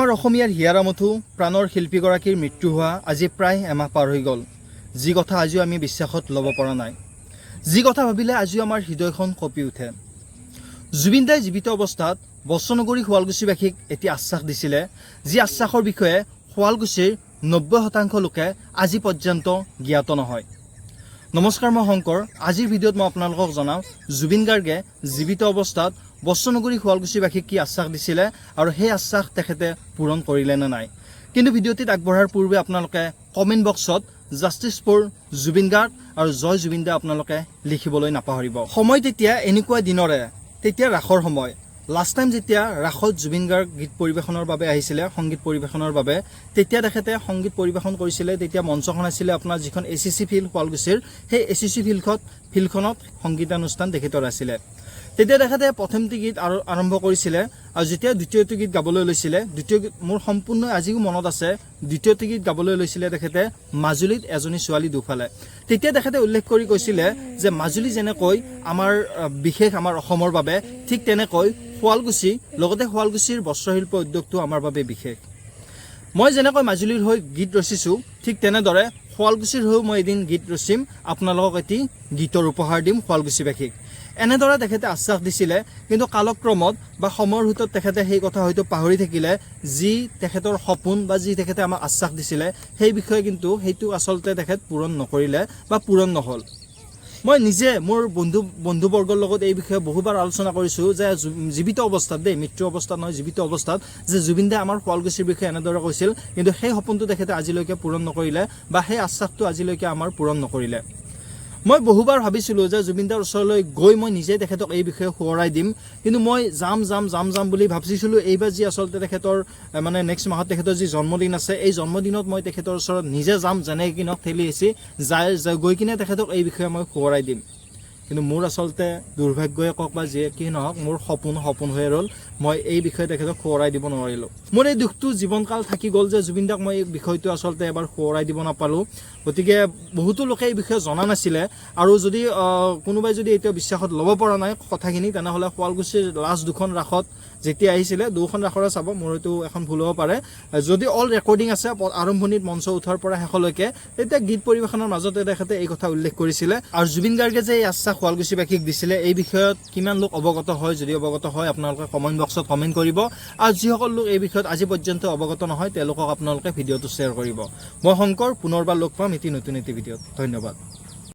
আমাৰ অসমীয়াৰ হিয়াৰ আমঠু প্ৰাণৰ শিল্পীগৰাকীৰ মৃত্যু হোৱা আজি প্ৰায় এমাহ পাৰ হৈ গ'ল। যি কথা আজিও আমি বিশ্বাসত ল'ব পৰা নাই, যি কথা ভাবিলে আজিও আমাৰ হৃদয়খন কঁপি উঠে। জুবিন দাই জীৱিত অৱস্থাত বস্ত্ৰনগৰী শুৱালকুছিবাসীক এটি আশ্বাস দিছিলে, যি আশ্বাসৰ বিষয়ে শুৱালকুছিৰ 90% লোকে আজি পৰ্যন্ত জ্ঞাত নহয়। নমস্কাৰ, মই শংকৰ। আজিৰ ভিডিঅ'ত মই আপোনালোকক জনাম জুবিন গাৰ্গে জীৱিত অৱস্থাত বস্ত্ৰনগৰী শুৱালকুছিবাসীক কি আশ্বাস দিছিলে আৰু সেই আশ্বাস তেখেতে পূৰণ কৰিলে নে নাই। কিন্তু ভিডিঅ'টিত আগবঢ়াৰ পূৰ্বে আপোনালোকে কমেণ্ট বক্সত "জাষ্টিছ ফৰ জুবিন গাৰ্গ" আৰু "জয় জুবিন দা" আপোনালোকে লিখিবলৈ নাপাহৰিব। সময় তেতিয়া এনেকুৱা দিনৰে, তেতিয়া ৰাসৰ সময়। লাষ্ট টাইম যেতিয়া ৰাসত জুবিন গাৰ্গ গীত পৰিৱেশনৰ বাবে আহিছিলে, সংগীত পৰিৱেশনৰ বাবে, তেতিয়া তেখেতে সংগীত পৰিৱেশন কৰিছিলে। তেতিয়া মঞ্চখন আছিলে আপোনাৰ যিখন এ চি চি ফিল্ড শুৱালকুছিৰ, সেই এ চি চি ফিল্ডখনত সংগীতানুষ্ঠান তেখেতৰ আছিলে। তেতিয়া তেখেতে প্ৰথমটি গীত আৰু আৰম্ভ কৰিছিলে আৰু যেতিয়া দ্বিতীয়টো গীত গাবলৈ লৈছিলে, দ্বিতীয় গীত মোৰ সম্পূৰ্ণ আজিও মনত আছে, দ্বিতীয়টো গীত গাবলৈ লৈছিলে তেখেতে "মাজুলীত এজনী ছোৱালী দুফালে"। তেতিয়া তেখেতে উল্লেখ কৰি কৈছিলে যে মাজুলী যেনেকৈ আমাৰ বিশেষ আমাৰ অসমৰ বাবে, ঠিক তেনেকৈ শুৱালকুছি, লগতে শুৱালকুছিৰ বস্ত্ৰশিল্প উদ্যোগটো আমাৰ বাবে বিশেষ। মই যেনেকৈ মাজুলীৰ হৈ গীত ৰচিছোঁ, ঠিক তেনেদৰে শুৱালকুছিৰ হৈও মই এদিন গীত ৰচিম, আপোনালোকক এটি গীতৰ উপহাৰ দিম শুৱালকুছিবাসীক। এনেদৰে তেখেতে আশ্বাস দিছিলে। কিন্তু কালক্ৰমত বা সময়ৰ সোঁতত তেখেতে সেই কথা হয়তো পাহৰি থাকিলে। যি তেখেতৰ সপোন বা যি তেখেতে আমাক আশ্বাস দিছিলে, সেই বিষয়ে কিন্তু সেইটো আচলতে তেখেত পূৰণ নকৰিলে বা পূৰণ নহ'ল। মই নিজে মোৰ বন্ধুবৰ্গৰ লগত এই বিষয়ে বহুবাৰ আলোচনা কৰিছোঁ যে জীৱিত অৱস্থাত দেই, মৃত্যু অৱস্থাত নহয়, জীৱিত অৱস্থাত যে জুবিন দাই আমাৰ শুৱালকুছিৰ বিষয়ে এনেদৰে কৈছিল, কিন্তু সেই সপোনটো তেখেতে আজিলৈকে পূৰণ নকৰিলে বা সেই আশ্বাসটো আজিলৈকে আমাৰ পূৰণ নকৰিলে। মই বহুবাৰ ভাবিছিলোঁ যে জুবিন দাৰ ওচৰলৈ গৈ মই নিজে তেখেতক এই বিষয়ে সোঁৱৰাই দিম। কিন্তু মই যাম যাম যাম যাম বুলি ভাবিছিলোঁ। এইবাৰ যি আচলতে তেখেতৰ মানে নেক্সট মাহত তেখেতৰ যি জন্মদিন আছে, এই জন্মদিনত মই তেখেতৰ ওচৰত নিজে যাম, যেনে কি নহওক ঠেলি হেঁচি যাই গৈ কিনে তেখেতক এই বিষয়ে মই সোঁৱৰাই দিম। কিন্তু মোৰ আচলতে দুৰ্ভাগ্যই কওক বা যিয়ে কি নহওক, মোৰ সপোন সপোন হৈ ৰ'ল। মই এই বিষয়ে তেখেতক সোঁৱৰাই দিব নোৱাৰিলোঁ। মোৰ এই দুখটো জীৱনকাল থাকি গ'ল যে জুবিন দাক মই এই বিষয়টো আচলতে এবাৰ সোঁৱৰাই দিব নাপালোঁ। গতিকে বহুতো লোকে এই বিষয়ে জনা নাছিলে আৰু যদি কোনোবাই যদি এতিয়াও বিশ্বাসত ল'ব পৰা নাই কথাখিনি, তেনেহ'লে শুৱালকুছিৰ লাষ্ট দুখন ৰাসত যেতিয়া আহিছিলে, দুখন ৰাসৰে চাব, মোৰ হয়তো এখন ভুল হ'ব পাৰে। যদি অল ৰেকৰ্ডিং আছে, আৰম্ভণিত মঞ্চ উঠাৰ পৰা শেষলৈকে, তেতিয়া গীত পৰিৱেশনৰ মাজতে তেখেতে এই কথা উল্লেখ কৰিছিলে। আৰু জুবিন গাৰ্গে যে এই আশ্বাস শুৱালকুছিবাসীক দিছিলে, এই বিষয়ত কিমান লোক অৱগত হয়? যদি অৱগত হয়, আপোনালোকে কমেণ্ট বক্সত কমেণ্ট কৰিব। আৰু যিসকল লোক এই বিষয়ত আজি পৰ্যন্ত অৱগত নহয়, তেওঁলোকক আপোনালোকে ভিডিঅ'টো শ্বেয়াৰ কৰিব। মই শংকৰ, পুনৰবাৰ লগ পাম এটি নতুন এটি ভিডিঅ'ত। ধন্যবাদ।